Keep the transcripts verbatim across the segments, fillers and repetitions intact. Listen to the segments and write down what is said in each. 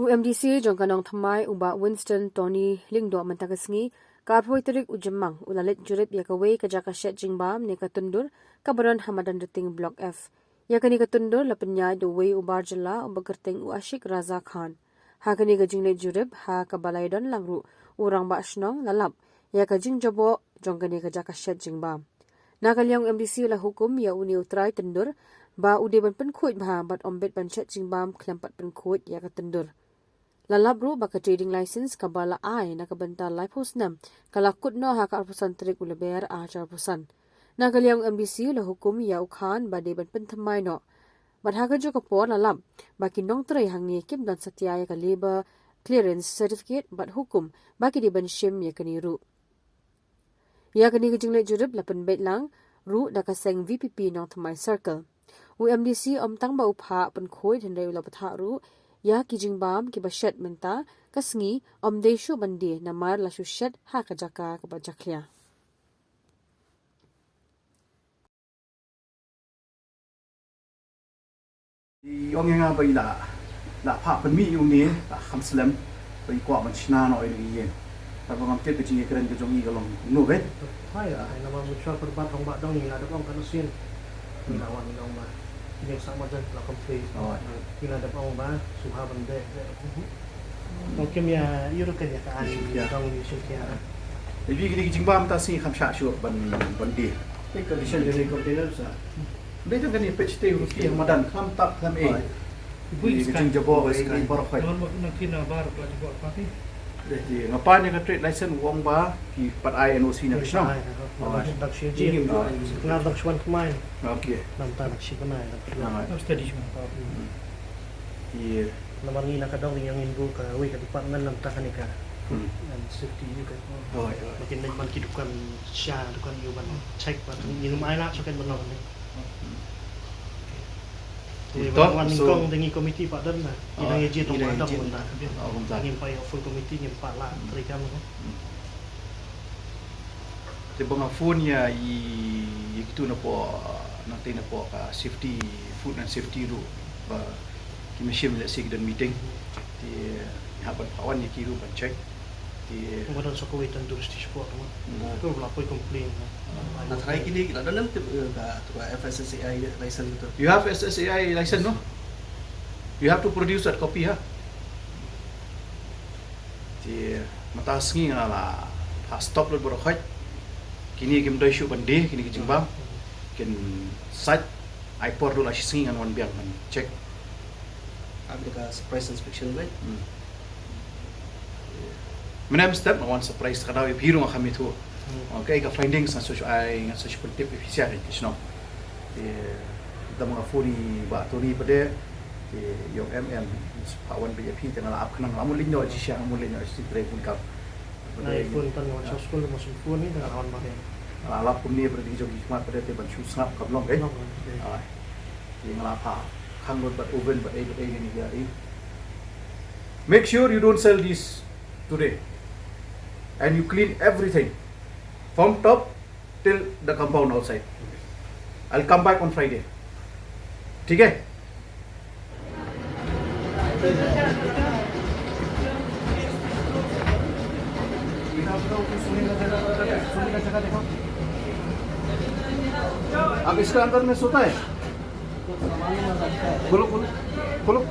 U M D C jong ka Nongthymmai, u Bah Winston Tony Lyngdoh, mynta ka sngi, ka arphew tarik u Jymmang, u la leit jurip ïa kawei ka jaka shet jingbam ne ka tyndur kaba don ha Madan Rting Block F. Ïa kane ka tyndur la pynïaid da uwei u bar jylla uba kyrteng u Ashik Raza Khan. Ha kane ka jingleit jurip ha kaba la ïadon lang ruh u rangbah shnong, la lap ïa ka jingjaboh jong kane ka jaka shet jingbam. Na ka liang u M D C la hukum ïa une u trai tyndur ba u dei ban pynkhuid bha bad ym bit ban shet jingbam khlem pat pynkhuid ïa ka tyndur. La lap ruh ba ka trading license kaba la ai na ka bynta laiphew snem ka la kut noh ha ka arphew san tarik u Lber arhajar arphew san. Na ka liang u M D C la hukum ïa u Khan ba dei ban pynthymmai noh. Bad ha kajuh ka por la lap ba ki nongtrei hangne kim don satia ïa ka labour clearance certificate bad hukum ba ki dei ban shim ïa kane ruh. Ïa kane ka jingleit jurip la pynbeit lang ruh da ka seng V P P Nongthymmai Circle. U M D C ym tang ba u phah pynkhuid hynrei u la bthah ruh ïa ki jingbam kiba shet mynta ka sngi ym dei shuh ban die namar la shu shet ha ka jaka kaba jakhlia. I ong ïa nga ba i la, la phah pynmih ïa une, la kham slem, ba i kwah ban shna noh ïa une ïing. Kaba ngam tip ka jingïakren ka jong i ka long kumno beit. Hai, hai, namar mynshuwa pyrbat ong ba dong i la dep ong kan sien. I la wan i la ong ba ïing sah madan la complete. Oh. I la dep ong ba shuwa ban deh, deh. Ong kim ïa, ïa ruh kan ïa ka ai, ïa. Dong ïa shu kia. Maybe kine ki jingbam ta sngi kham shah shuh ban, ban die. Condition jong i container sa. Dei tang kane peit te ruh ki madan khlem tap khlem ei. Bui ki jingjaboh ba skai. Ngan ba na kina bar ba jaboh party. Dei te nga pan ïa ka trade license u ong ba ki pat ai N O C na ki shnong. Ai, ai, ai. Oh. Dak shi ji. Nga dak shwan kmai. Okay. Namta dak shi kmai. Namta. Study shwan. Hmm. Ïa. Namar ngi na ka dong ïa ngin buh kawei ka department namta kane ka food and safety ïa ka. Oh, ïa. Makin dei man ki dukan sha, dukan ïa ban check ba ngin ym ai lad sha ka ban long. Hmm. Ïa, wan, wan so nyngkong dei ngi committee pat don na. Ngi dang ïa jied dong pat dong bynta. Oh, bynta. Ngim pat ïa full committee ngim pat lah treikam ko. Hmm. Te ba nga phone ïa i, ïa kitu napoh, nangtei napoh ka safety, food and safety ruh. Ba ki machine lehse ki don meeting. Te hap ban phah wan ïa ki ruh ban check. Te ba don sa kawei tang jurisdiction ko. Hmm. Tu la poi complain. Na tharai kine ki la don em tip, eh, ka, tu ka F S S A I license tu. You have F S S A I license, no? You have to produce that copy, ha? Te mynta sngi nga la, ha, stop lut baroh khoit. Kine kim dei shuh ban die, kine ki jingbam. Kin sait, ai por duh la shi sngi ngan wan biang ngan check. Ap da ka surprise inspection beit. Hmm. Mynne mynstep nga wan surprise ka daw ïa phi ruh nga kham ïathuh. Hmm. Okay, ka findings nga sa shu ai, nga sa shu pyntip ïa phi sha ri ki shnong. Te da ma nga phone ïa i Bah Tony pat de, te ïong em em, phah wan beit ïa phi te nga la ap khnang, la mut leit noh shisha, la mut leit noh shisha trei bun kam. Nga phone tang wan sha skul, ma shu phone ni, te nga la wan mareh. Nga la lap kumne bad ki jong ki khmat pat de te ban shu sngap kam long, eh? Long, eh. Ah. Te nga la phah khang lut bad oven bad ei bad ei kine ki ïa i. Make sure you don't sell this today. And you clean everything from top till the compound outside. I'll come back on Friday. ठीक है? आप इसका अंदर में सोता है? खोलो, खोलो, खोलो।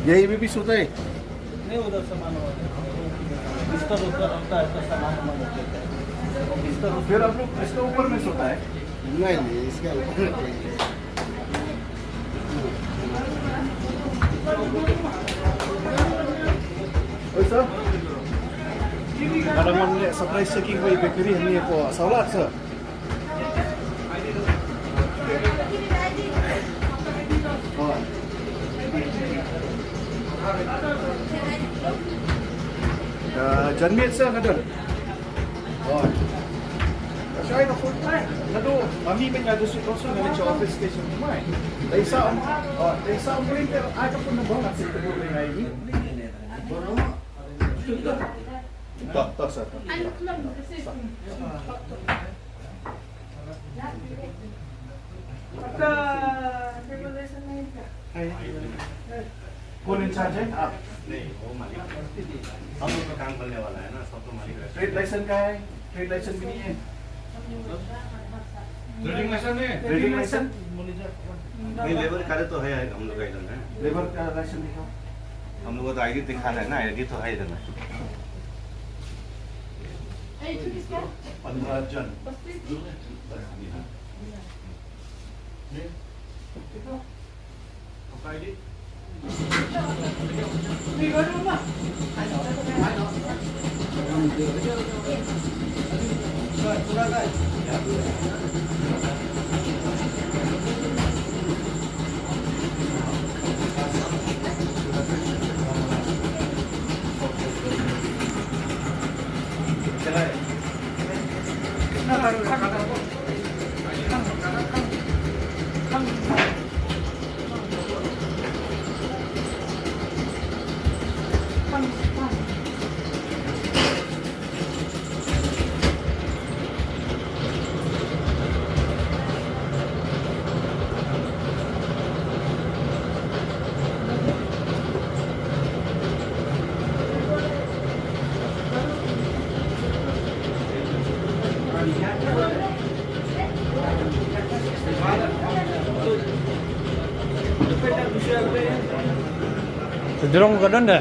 यही में भी सोता है? नहीं, उधर सामान होता है। बिस्तर उधर रखता है, तो सामान वामान रख लेता है। बिस्तर उस फिर आप लोग इसके ऊपर में सोता है? नहीं, नहीं, इसके ऊपर में कोई नहीं। Oi, sir. Ada man le surprise checking bai bakery ni ko salat, sir. Oh. Uh, janmiet, sir, nga don. Oh. Shai na phone. Nadu, mami ben nadu su konsul na cha office station mai. Dei sa um, oh, dei sa um ring ter ai ka phone number na sik tu ring ai ni. Tak, tak sa. आपका टेबल ऐसा नहीं था। है। कौन इंचार्ज है? आप? नहीं, वो मालिक है। हम लोग का काम करने वाला है ना, सब तो मालिक है। ट्रेड लाइसेंस का है? ट्रेड लाइसेंस भी नहीं है। ट्रेडिंग लाइसेंस नहीं है? Trading licence? नहीं, लेबर कार्ड तो है हम लोग का इधर में। लेबर का लाइसेंस दिखाओ। हम लोग का तो आईडी दिखा रहा है ना, आईडी तो है इधर में। पंद्रह जन। Te jrong ka don de.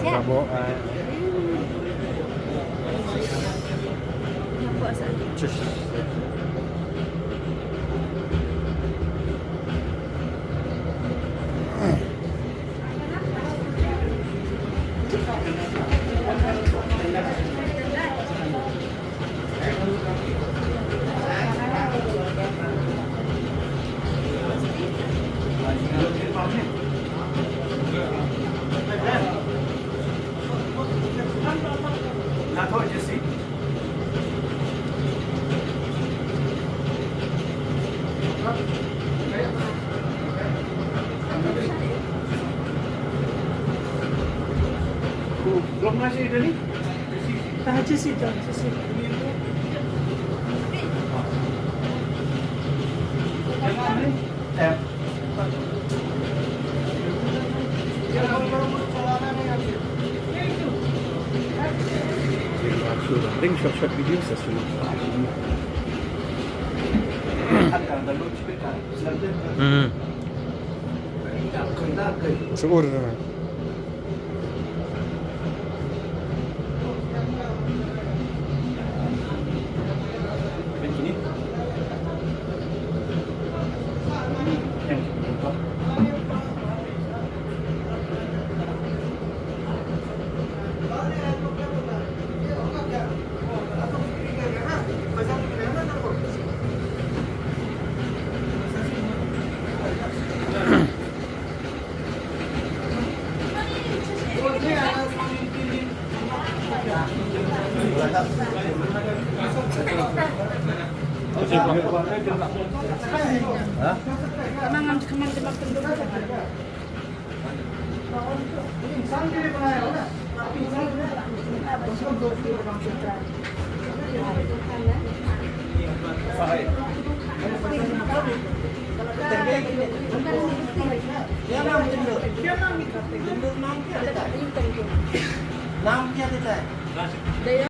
Ka bok, eh. Tschüss. Ring short short video sa semua. Hmm. Syukur.